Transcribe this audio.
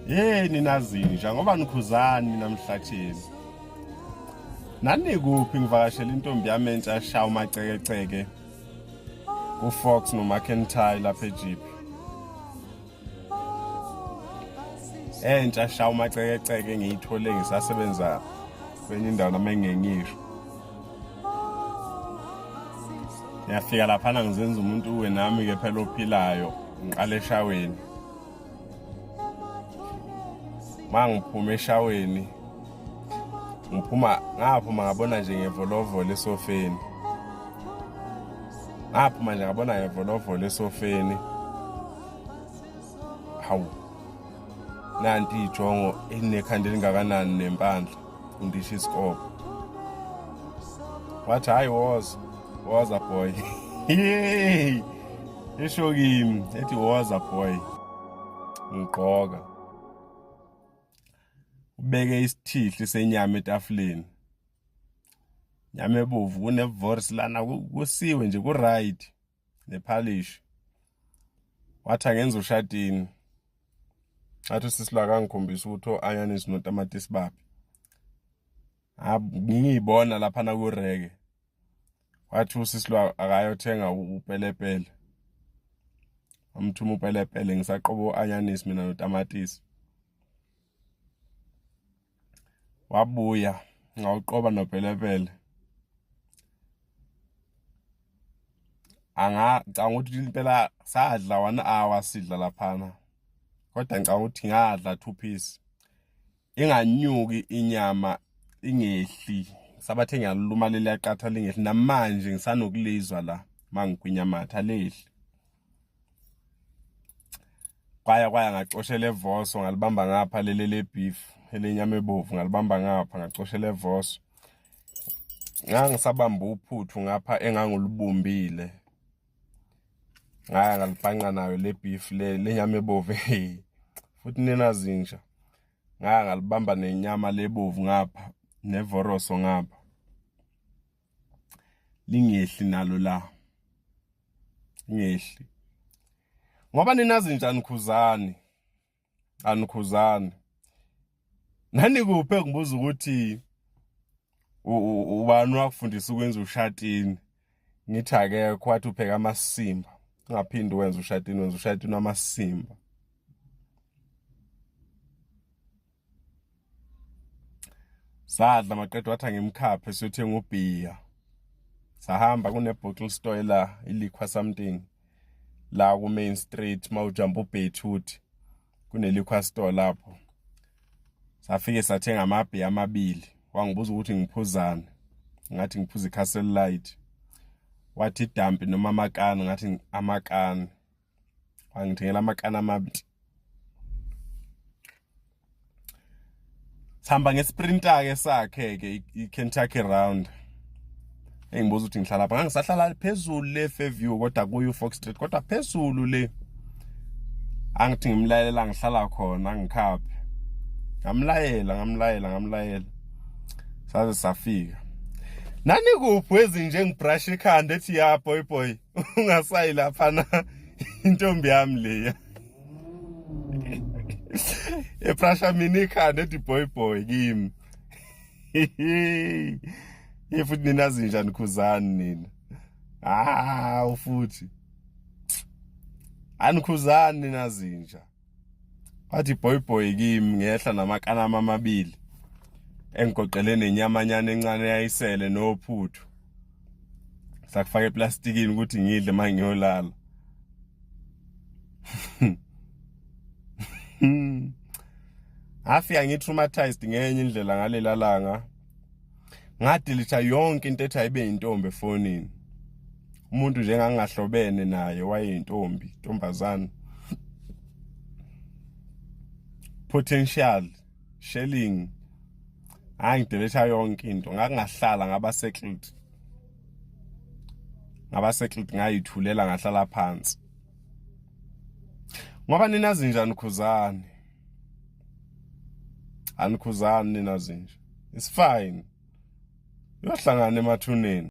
Hey nina zinja ngoba nikhuzani namhlathini. Nanikuphi ngivakashela intombi yami entsha sha umacekeceke kuFox noMcIntyre lapha eJeep. Entsha sha umacekeceke ngiyithole ngisasebenza kwenye indawo noma engengisho. Ngiyafika laphana ngizenza umuntu uwe nami ke phela ophilayo ngiqala eshaweni. Mangiphuma eshaweni ngiphuma ngaphuma ngabona nje ngevolovolo esofeni. Ngaphuma nje ngabona ngevolovolo esofeni. Hawu. Nanti ijongo elinekhanda elingakanani nempandla undisha isikobho. Wathi hayi woza. Woza boy. Hey. Isho kimi ethi woza boy. Ngigqoka. Ubeke isithihli senyama etafuleni. Nyama ebovu kunevors lana kusiwe nje ku right nephalishi. Wathi angenza ushatini. Athi usisi lo akangikhombisa ukuthi o-anyanisi notamatisi baphi. Ngiyibona laphana kureke. Wathi usisi lo akayothenga upelepele. Wamthuma upelepele ngisaqoba u-anyanisi mina notamatisi. Wabuya ngawuqoba nopelepele. Angacanga ukuthi impela sadla 1 hour sidla laphana. Kodwa ngicabanga ukuthi ngadla 2 piece. Inganyuki inyama ingehli. Sabathe ngiyaluma leli yaqatha lingehli namanje ngisanokulizwa la mangigwinya amathe alehli. Kwaya kwaya ngacoshela evoso ngalibamba ngapha leli le beef elenyama ebovu ngalibamba ngapha ngacoshela evoso. Ngangisabamba uphuthu ngapha engangulubumbile. Ngaya ngalibhanqa nayo le beef le lenyama ebovu futhi nina zinja. Ngaya ngalibamba nenyama lebovu ngapha nevoroso ngapha. Lingehli nalo la. Ngehli. Ngoba nina zinja nikhuzani. Anikhuzani. Nanikuphi engibuza ukuthi ubani wakufundisa ukwenza ushatini? Ngithi akekho wathi upheka amasimba. Ungaphindi wenze ushatini, wenza ushatini wamasimba. Sadla maqedwa wathi angimkhaphe siyothenga ubhiya. Sahamba kune bottle store la iliquor something la ku main street mawujump uBeirut kune liquor store lapho. Safike sathenga amabhiya amabili. Wangibuza ukuthi ngiphuzani. Ngathi ngiphuza iCastle Light. Wathi idampi noma amakani ngathi amakani. Wangithengela amakani amabili. Sihamba ngesprinter ke sakhe ke iKentucky Round. Engibuza ukuthi ngihlala lapha ngangisahlala phezulu le Fairview kodwa kuyo Fox Street kodwa phezulu le. Angithi ngimlayelela ngihlala khona ngikhaphe. Ngamlayela ngamlayela ngamlayela. Saze safika. Nani kuphi wezinje ngibrush ikhanda ethi ya boy boy ungasayi lapha na intombi yami leya. Ebrasha mina ikhanda ethi boy boy kimi. Ye futhi nina zinja nikhuzani nina. Ah futhi. Anikhuzani nina zinja. Wathi boy boy kimi ngehla namakanama amabili. Engigoqele nenyamanyana encane eyayisele nophuthu. Sakufaka eplastikini ukuthi ngidle mangiyolala. Ngafika ngi-traumatized ngenye indlela ngalela langa. Ngadelete yonke into ethi ayibe intombi efonini. Umuntu nje engangahlobene naye wayeyintombi, intombazana. Potential shelling. Hayi ngidelete yonke into. Ngakungahlala ngaba settled. Ngaba settled ngayithulela ngahlala phansi. Ngoba nina zinja nikhuzani. Anikhuzani nina zinja. It's fine. Uyohlangana emathuneni.